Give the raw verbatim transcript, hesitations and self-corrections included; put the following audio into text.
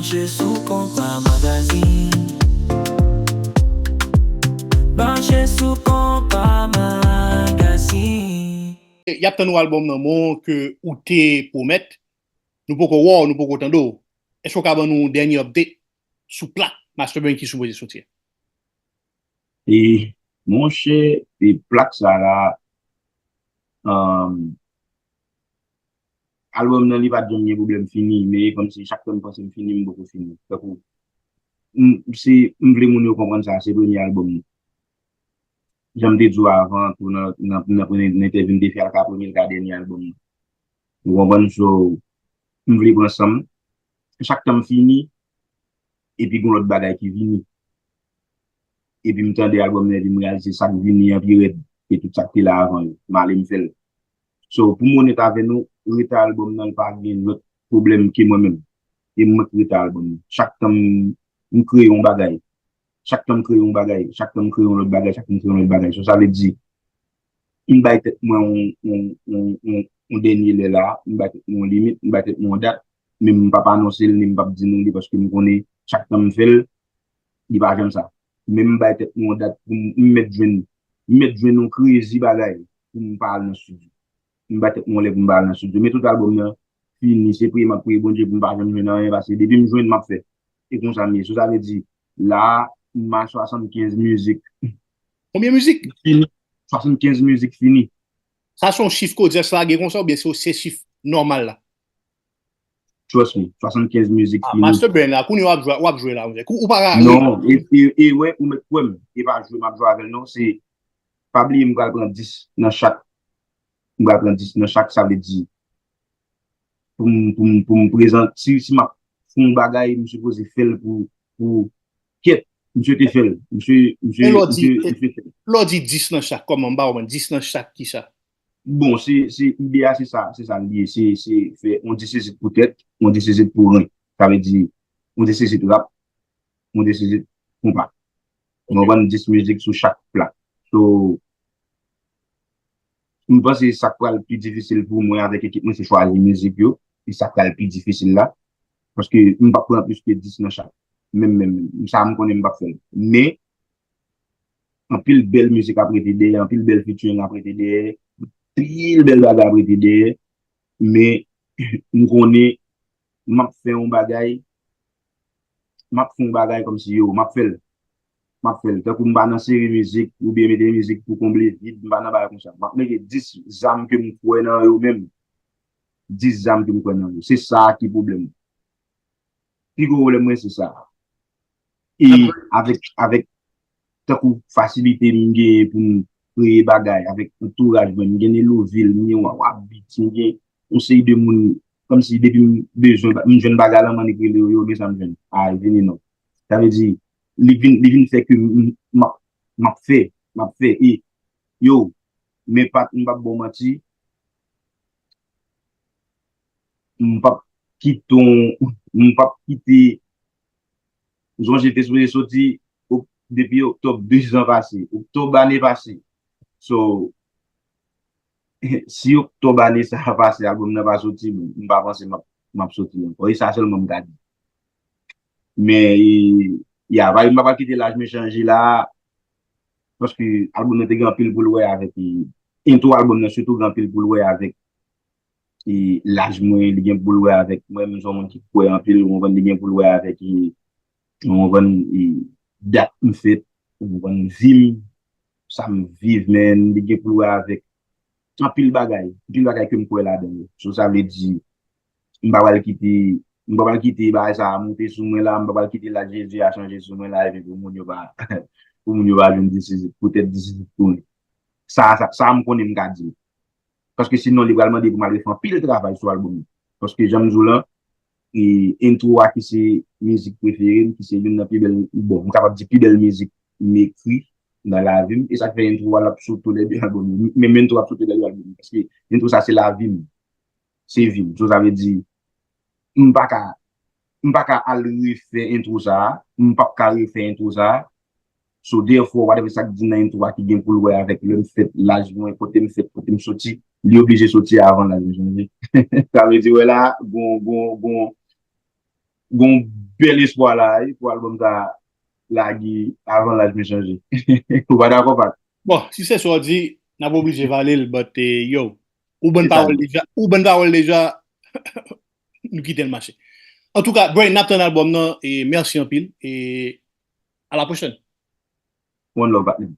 Branche sou Konpa Magazine. Branche sou Konpa Magazine. Y ap tann yon albòm nan men w ke ou te pwomèt. Nou poko wè w, nou poko tande w. Èske w ka ban nou yon dènye update sou plak Master Brain ki sipoze soti a? E monchè, e plak sa la, um, albòm nan li pa t janm gen pwoblèm fini, men kòmsi chak tan m panse m fini, m poko fini. Tankou, m, se, m vle moun yo konprann sa, se premye albòm mwen. Jan m te di w avan, tou nan, nan, nan, nan entèvyou m te fè a, l ka premye, l ka dènye albòm mwen. Ou konprann? So, m vle pran san m. Chak tan m fini, epi gon lòt bagay ki vini. Epi m tande albòm nan, epi m reyalize sa k vini an pi rèd ke tout sa k te la avan yo. M ale m fè l. So, pou m onèt avè nou, reta albòm nan, l pa gen lòt pwoblèm ke mwen menm. E mwen k reta albòm nan. Chak tan m, m kreye yon bagay, chak tan m kreye yon bagay, chak tan m kreye yon lòt bagay, chak tan m kreye yon lòt bagay. So, sa vle di, m bay tèt mwen yon, yon, yon, yon, yon dènye lè la, m bay tèt mwen yon limit, m bay tèt mwen yon dat, men m p ap anonse l, ni m p ap di nou li, paske m konnen chak tan m fè l, li pa janm sa. Men m bay tèt mwen yon dat pou m, m mèt jwenn, m mèt jwenn yon krezi bagay pou m pa al nan estidyo. M bay tèt mwen yon lè pou m pa al nan estidyo. Men tout albòm nan fini, se priye m ap priye Bondye pou m pa janm jwenn anyen, paske depi m jwenn, m ap fè. E konsa m ye. So, sa vle di, la, m a swasannkenz mizik. Konbyen mizik? Fini. Swasannkenz mizik fini. Sa se yon chif Kodiaks lage konsa oubyen se, se chif nòmal la? Trust me, swasannkenz mizik Ah, fini. Master Brain la, kounye a w ap jwe, w ap jwe la, mwen. Ou pa ka. Non, e, e, e wè, ou mèt kwè m. E pa jwe m ap jwe avè l, non. Se, pa bliye, m pral pran dis nan chak. M pral pran dis nan chak, sa vle di, pou m, pou m, pou m prezante, si, si m ap fè yon bagay, m sipoze fè l pou, pou, kèt, misye te fè l. Misye, misye, E lè w di, misye, misye fè l. Lè w di dis nan chak, kòman, m pa konprann, dis nan chak, kisa? Bon, se, se, ide a, se sa, se sa l ye. Se, se fè yon disizit pou tèt, yon disizit pou ren. Sa vle di, yon disizit rap, yon disizit konpa. Ou konprann, dis mizik sou chak plak. So, m panse sa k pral pi difisil pou mwen avèk ekip mwen, se chwazi mizik yo. E sa k pral pi difisil la. Paske m p ap pran plis ke dis nan chak. Menm, menm, menm. Sa m konnen m p ap fè l. Men, anpil bèl mizik ap rete dèyè, anpil bèl featuring ap rete dèyè, anpil bèl bagay ap rete dèyè. Men, m konnen m ap fè yon bagay, m ap fè yon bagay kòmsi yo, m ap fè l. M ap fè l. Tankou m pa nan sere mizik, oubyen mete mizik pou konble vid, m pa nan bagay konsa. M ap mete dis zam ke m kwè nan yo menm. Dis zam ke m kwè nan yo. Se sa ki pwoblèm. Pi gwo pwoblèm mwen, se sa. E avèk, avèk, tankou fasilite m genyen pou m kreye bagay, avèk antouraj mwen, m gen Nelovil, m gen Wawabit, m gen yon seri de moun, kòmsi depi m bezwen, m jwenn bagay la, m annik rele yo, yo, men sa m jwenn. Ay, vini non. Sa vle di, li vin, li vin fè ke m, m, m ap, m ap fè, m ap fè. E, yo, men pa, m p ap ba w manti, m p ap kite, m p ap kite, m sonje te sipoze soti ok-, depi oktòb de zan pase, oktòb ane pase. So, si oktòb ane sa a pase, albòm nan pa soti, bon, m pa panse m ap, m ap soti ankò. E sa sèlman m ka di. Men, e, ya, pa, m pa pral kite laj mwen chanje la, paske albòm nan te gen anpil pou l wè avèk, e, entwo albòm nan sitou gen anpil pou l wè avèk, e, laj mwen, li gen pou l wè avèk mwen, m se yon moun ki kwè anpil, ou konprann, li gen pou l wè avèk, e, ou konprann, e, dat m fèt, ou konprann, vi m, sa m viv, men li gen pou l wè avèk anpil bagay, anpil bagay ke m kwè ladan yo. So, sa vle di, m pa pral kite, m pa pral kite bagay sa a moute sou mwen la, m pa pral kite laj Jezi a chanje sou mwen la, epi pou moun yo pa, pou moun yo pa jwenn disizit, poutèt disizit pou mwen. Sa, sa, sa m konnen m ka di. Paske sinon, li pral mande pou m al refè anpil travay sou albòm nan. Paske jan m di w lan, e, entwo a ki se mizik prefere m, ki se youn nan pi bèl, bon, m kapab di pi bèl mizik m ekri nan lavi m, e sa k fè entwo a l ap sou tou lè de albòm yo. Menm entwo a ap sou tou lè de albòm yo, paske entwo sa se lavi m. Se vi m. So, sa vle di, m pa ka, m pa ka al refè entwo sa a, m p ap ka refè entwo sa a. So, therefore, whatever sa k di nan entwo a ki gen pou l wè avèk lè m fèt, laj mwen, kote m fèt, kote m soti, li oblije soti avan laj mwen, sonje. Sa vle di, wè la, gon, gon, gon, gon bèl espwa la wi, pou albòm sa lage avan laj mwen chanje. Ou pa dakò, Pat? Bon, si se sa w di, n ap oblije vale l, but eh, yo, ou ban pawòl deja, ou ban pawòl deja, nou kite l mache. Antouka, Brain, n ap tann albòm nan, e mèsi anpil, e a la pwochèn. One love, patnè.